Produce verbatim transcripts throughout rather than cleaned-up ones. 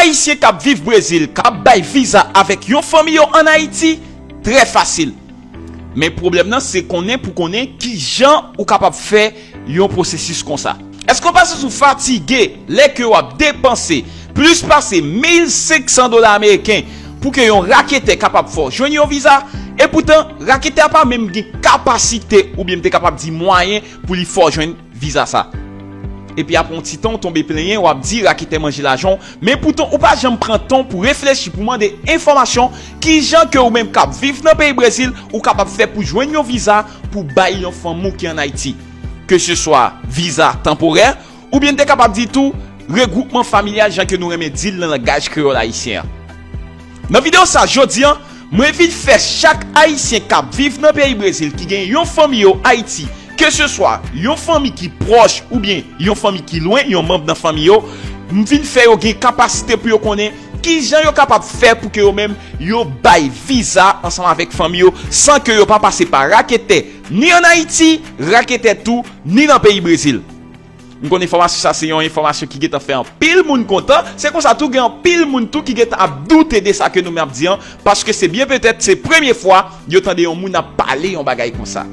Ayisyen k ap viv Brezil k ap bay viza avèk yon fanmi yo ann Ayiti? Trè fasil. Men pwoblèm nan se konnen pou konnen kijan ou kapab fè yon pwosesis konsa. Èske w pa santi w fatige lè ke w ap depanse plis pase mil senk san dola ameriken pou ke yon raketè kapab fè w jwenn yon viza? Epoutan, raketè a pa menm gen kapasite oubyen m te kapab di mwayen pou li fè w jwenn viza sa. Epi apre yon ti tan, w tonbe plenyen, w ap di raketè manje lajan w, men poutan ou pa janm pran tan w pou reflechi, pou mande enfòmasyon kijan ke ou menm k ap viv nan peyi Brezil, ou kapab fè pou jwenn yon viza pou bay yon fanmi w ki ann Ayiti. Keseswa viza tanporè, oubyen n te kapab di tou regwoupman familyal, jan ke nou renmen di l nan langaj kreyòl ayisyen an. Nan videyo sa jodi an, mwen vin fè chak Ayisyen k ap viv nan peyi Brezil ki gen yon fanmi yo Ayiti, keseswa yon fanmi ki pwòch oubyen yon fanmi ki lwen, yon manm nan fanmi yo, m vin fè yo gen kapasite pou yo konnen kijan yo kapab fè pou ke yo menm yo bay viza ansanm avèk fanmi yo san ke yo pa pase pa raketè, ni ann Ayiti, raketè tou, ni nan peyi Brezil. M konn enfòmasyon sa se yon enfòmasyon ki gentan fè anpil moun kontan. Se konsa tou gen anpil moun tou ki gentan ap doute de sa ke nou menm ap di an, paske se byen petèt se premye fwa yo tande yon moun ap pale yon bagay konsa.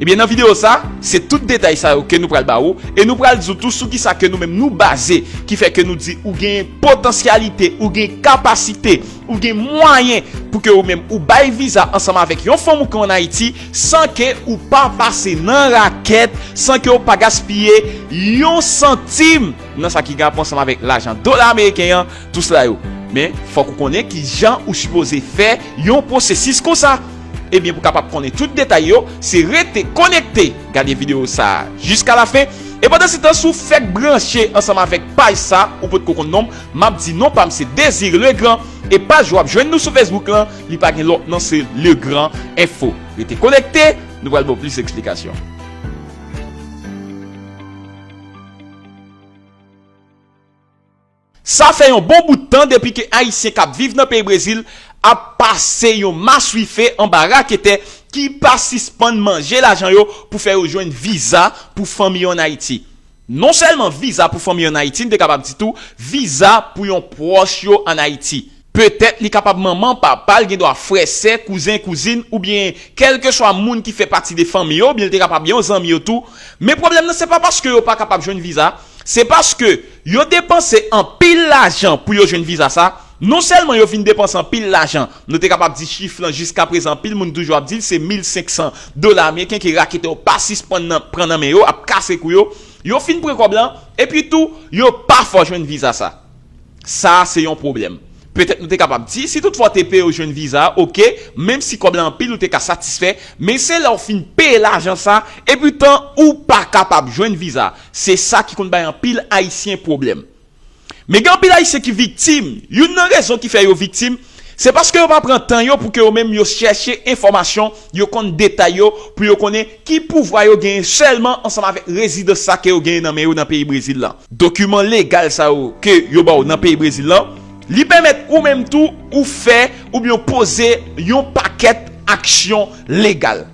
Ebyen, nan videyo sa, se tout detay sa yo ke nou pral ba ou, e nou pral di w tou sou kisa ke nou menm nou baze, ki fè ke nou di ou gen potansyalite, ou gen kapasite, ou gen mwayen pou ke ou menm ou bay viza ansanm avèk yon fanmi w ki ann Ayiti san ke ou pa pase nan rakèt, san ke ou pa gaspiye yon santim nan sa ki gen rapò ansanm avèk lajan dola ameriken an, tou sila yo. Men, fòk ou konnen kijan ou sipoze fè yon pwosesis konsa. Ebyen, pou kapab konnen tout detay yo, se rete konekte, gade videyo sa a jiska lafen. E pandan se tan, si w fèk branche ansanm avèk paj sa, ou potko konn non m, m ap di non pa m se Désiré Legrand, e paj w ap jwenn nou sou Facebook lan, li pa gen lòt non, se Legrand Info. Rete konekte, nou pral ba w plis eksplikasyon. Sa fè yon bon bout tan depi ke Ayisyen k ap viv nan peyi Brezil ap pase yon maswife anba raketè ki pa sispann manje lajan yo pou fè yo jwenn viza pou fanmi yo ann Ayiti. Non sèlman viza pou fanmi yo ann Ayiti, n te kapab di tou viza pou yon pwòch yo ann Ayiti. Petèt li kapab manman, papa, l gen dwa frè, sè, kouzen, kouzin, oubyen kèlkeswa moun ki fè pati de fanmi yo, oubyen l te kapab yon zanmi yo tou. Men pwoblèm nan, se pa paske yo pa kapab jwenn viza, se paske yo depanse anpil lajan pou yo jwenn viza sa. Non sèlman yo fin depanse anpil lajan, nou te kapab di chif lan jiska prezan, anpil moun toujou ap di l se mil senk san dola ameriken ke raketè yo pa sispann nan, pran nan men yo, ap kase kou yo. Yo fin pran kòb lan, epi tou, yo pa fè w jwenn viza sa. Sa a se yon pwoblèm. Petèt nou te kapab di, si toutfwa w te peye w jwenn viza a, oke, menm si kòb la anpil, ou te ka satisfè, men se lè w fin peye lajan sa, epi tan ou pa kapab jwenn viza. Se sa ki konn bay anpil Ayisyen pwoblèm. Men gen anpil Ayisyen ki viktim. Youn nan rezon ki fè yo viktim, se paske yo pa pran tan yo pou ke yo menm yo chèche enfòmasyon, yo konn detay yo, pou yo konnen ki pouvwa yo genyen sèlman ansanm avèk rezidans sa ke yo genyen nan men yo nan peyi Brezil lan. Dokiman legal sa yo ke yo ba w nan peyi Brezil lan, li pèmèt ou menm tou ou fè oubyen w poze yon pakèt aksyon legal.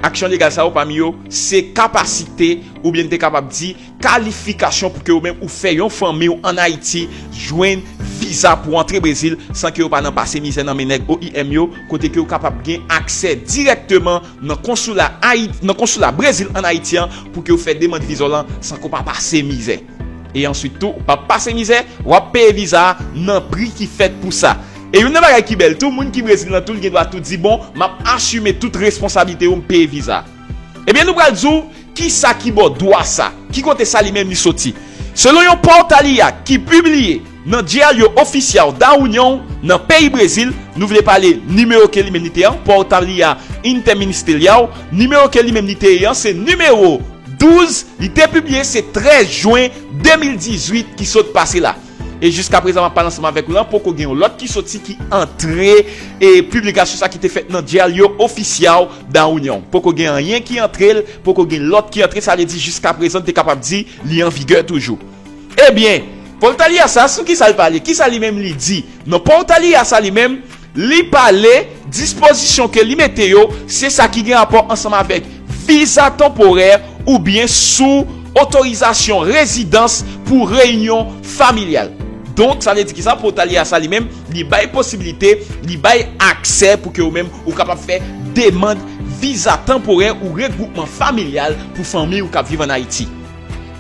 Aksyon legal sa yo, pami yo, se kapasite oubyen n te kapab di kalifikasyon pou ke ou menm ou fè yon fanmi w ann Ayiti jwenn viza pou antre Brezil san ke yo pa nan pase mizè nan men nèg O I M yo, kote ke yo kapab gen aksè dirèkteman nan konsoula Ayi-, nan konsoula Brezil ann Ayiti an pou ke w fè demann viza w lan san ke w pa pase mizè. E answit tou, w p ap pase mizè, w ap peye viza a nan pri ki fèt pou sa. E youn nan bagay ki bèl tou, moun ki Brezil lan tou, l gen dwa tou di, bon, m ap asime tout responsablite yo, m peye viza. Ebyen, nou pral di w kisa ki ba w dwa sa, ki kote sa li menm li soti. Selon yon pòtalia ki pibliye nan Diário Oficial da União nan peyi Brezil, nou vle pale nimewo ke li menm li te an, pòtalia interministerial, nimewo ke li menm li te ye an, se nimewo douz, li te pibliye se trèz jen de mil dizuit ki sot pase la. E jiska prezan m ap pale ansanm avèk ou lan, poko gen yon lòt ki soti ki antre e piblikasyon sa ki te fèt nan Diário Oficial da União. Poko gen anyen ki antre l, poko gen lòt ki antre, sa vle di jiska prezan n te kapab di li an vigè toujou. Ebyen, pòtalia sa, sou kisa l pale? Kisa li menm li di? Nan pòtalia sa li menm, li pale dispozisyon ke li mete yo, se sa ki gen rapò ansanm avèk viza tanporè oubyen sou otorizasyon rezidans pou reyinyon familyal. Donk, sa vle di ki sa, Portalia sa li menm, li bay posibilite, li bay aksè pou ke ou menm ou kapab fè demann viza tanporè ou regwoupman familyal pou fanmi ou k ap viv ann Ayiti.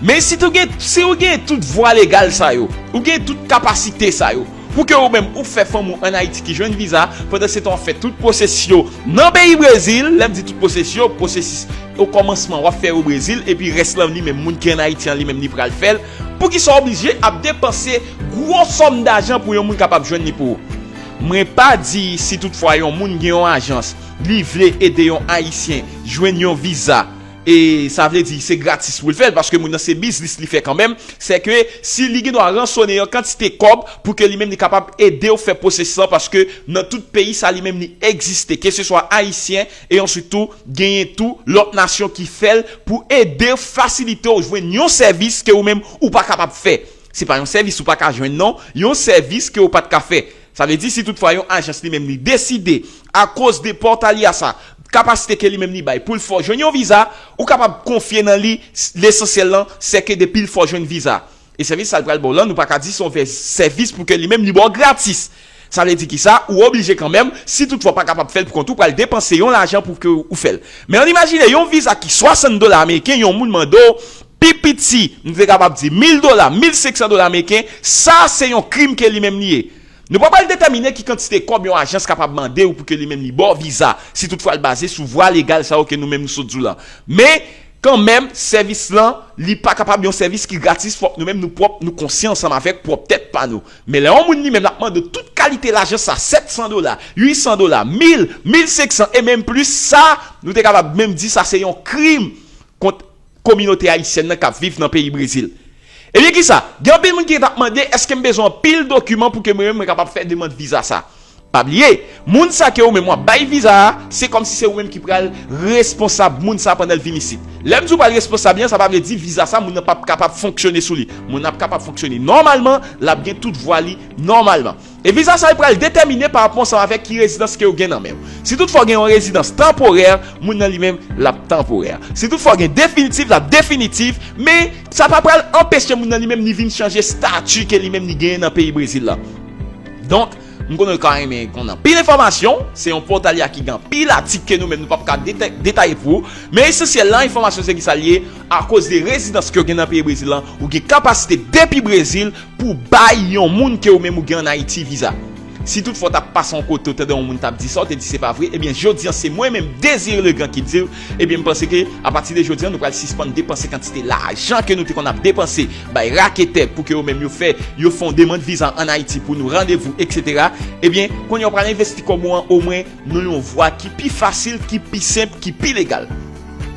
Men si tou gen, si ou gen tout vwa legal sa yo, ou gen tout kapasite sa yo, pou ke ou menm ou fè fanmi w ann Ayiti ki jwenn viza, pandan se tan w ap fè tout pwosesis yo nan peyi Brezil, lè m di tout pwosesis yo, pwosesis okòmansman w ap fè yo Brezil, epi rès lan li menm moun ki ann Ayiti an li menm li pral fè l, poukisa w oblije ap depanse gwo sòm dajan pou yon moun kapab jwenn li pou ou? Mwen pa di si toutfwa yon moun gen yon ajans, li vle ede yon Ayisyen jwenn yon viza, e sa vle di se gratis pou l fè l, paske moun nan se biznis li fè kanmenm, se ke si li gen dwa ransone yon kantite kòb pou ke li menm li kapab ede w fè pwosesis lan, paske nan tout peyi sa li menm li egziste, keseswa Ayisyen, e answit tou, genyen tou lòt nasyon ki fè l pou ede w, fasilite w jwenn yon sèvis ke ou menm ou pa kapab fè. Se pa yon sèvis ou pa ka jwenn non, yon sèvis ke ou pa t ka fè. Sa vle di si toutfwa yon ajans li menm li deside, akoz de Portalia sa, kapasite ke li menm li bay pou l fè w jwenn yon viza, ou kapab konfye nan li, lesansyèl lan, se ke depi l fè w jwenn viza. E sèvis sa l pral ba w lan, nou pa ka di se yon vè-, sèvis pou ke li menm li ba w gratis. Sa vle di ki sa, ou oblije kanmenm, si toutfwa w pa kapab fè l pou kont ou, pral depanse yon lajan pou ke ou fè l. Men ann imajine yon viza ki swasant dola ameriken, yon moun mande w, pi piti, nou te kapab di mil dola, mil senk san dola ameriken, sa se yon krim ke li menm li ye. Nou pa pral detèmine ki kantite kòb yon ajans kapab mande w pou ke li menm li ba w viza, si toutfwa l baze sou vwa legal sa yo ke nou menm nou sot di w lan. Men, kanmenm, sèvis lan, li pa kapab yon sèvis ki gratis, fòk nou menm nou pwòp, nou konsyan ansanm avèk pwòp tèt pa nou. Men lè yon moun li menm l ap mande w tout kalite lajan sa, sèt san dola, uit san dola, mil, mil senk san e menm plis, sa, nou te kapab menm di sa se yon krim kont kominote ayisyèn nan k ap viv nan peyi Brezil. Ebyen ki sa? Gen anpil moun ki t ap mande, èske m bezwen anpil dokiman pou ke mwen menm mwen kapab fè demann viza sa? Pa bliye, moun sa ke ou menm w ap bay viza a, se kòmsi se ou menm ki pral responsab moun sa pandan l vin isit. Lè m di w pral responsab li an, sa pa vle di viza sa moun nan p ap kapab fonksyone sou li. Moun nan ap kapab fonksyone nòmalman, l ap gen tout vwa li nòmalman. E viza sa yo pral detèmine pa rapò ansanm avèk ki rezidans ke w gen nan men w. Si toutfwa w gen yon rezidans tanporè, moun nan li menm l ap tanporè. Si toutfwa w gen definitif, l ap definitif, men sa pa pral anpeche moun nan li menm li vin chanje estati ke li menm li genyen nan peyi Brezil la. Donk, m konnen w ka renmen konn anpil enfòmasyon, se yon Portalia ki gen anpil atik ke nou menm nou p ap ka deta-, detaye pou ou, men esansyèl lan, enfòmasyon se ki sa l ye, akoz de rezidans ke w gen nan peyi Brezil lan, ou gen kapasite depi Brezil pou bay yon moun ke ou menm ou gen ann Ayiti viza. Si toutfwa w t ap pase yon kote, w tande yon moun t ap di sa, w te di se pa vre, ebyen, jodi an, se mwen menm, Désiré Legrand, ki di w, ebyen, m panse ke, apati de jodi an, nou pral sispann depanse kantite lajan ke nou te konn ap depanse, bay raketè pou ke yo menm yo fè, yo fè yon demann viza ann Ayiti pou nou, randevou, etsetera. Ebyen, kounye a w pral envesti kòb ou an, omwen, nan yon vwa ki pi fasil, ki pi senp, ki pi legal.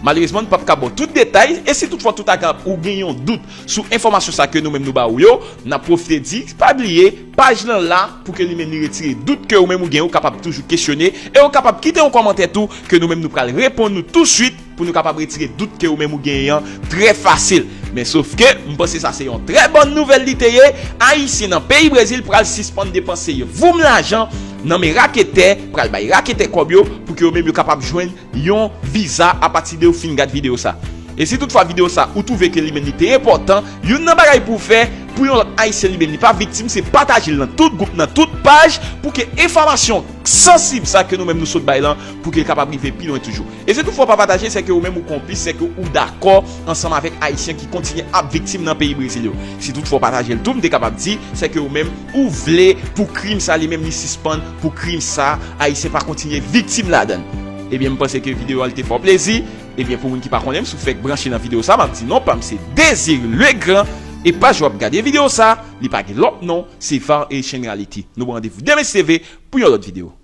Malerezman, nou p ap ka ba w tout detay, e si toutfwa toutaka ou gen yon dout sou enfòmasyon sa ke nou menm nou ba ou yo, n ap pwofite di, pa bliye, paj lan la pou ke li menm li retire dout ke ou menm ou gen, ou kapab toujou kesyone, e ou kapab kite yon kòmantè tou ke nou menm nou pral reponn nou touswit pou nou kapab retire dout ke ou menm ou genyen an trè fasil. Men sof ke, m panse sa se yon trè bòn nouvèl li te ye, Ayisyen nan peyi Brezil pral sispann depanse yo voum lajan nan men raketè, pral bay raketè kòb yo pou ke yo menm yo kapab jwenn yon viza apati de ou fin gad videyo sa. E si toutfwa videyo sa ou twouve ke li menm li te enpòtan, youn nan bagay pou w fè pou yon lòt Ayisyen li menm li pa viktim, se pataje l nan tout gwoup, nan tout paj, pou ke enfòmasyon sansib sa ke nou menm nou sot bay lan, pou ke l kapab rive pi lwen toujou. E si toutfwa w pa pataje, se ke ou menm ou konplis, se ke ou dakò ansanm avèk Ayisyen ki kontinye ap viktim nan peyi Brezil yo. Si toutfwa w pataje l tou, m te kapab di, se ke ou menm ou vle pou krim sa li menm li sispann, pou krim sa Ayisyen pa kontinye viktim ladan l. Ebyen, m panse ke videyo a li te fè w plezi. Ebyen, pou moun ki pa konnen m, si w fèk branche nan videyo sa, m ap di non pa m se Désiré Legrand, e paj w ap gade videyo sa, li pa gen lòt non, se Var Haitian Reality. Nou pran randevou demen si Dye vle pou yon lòt videyo.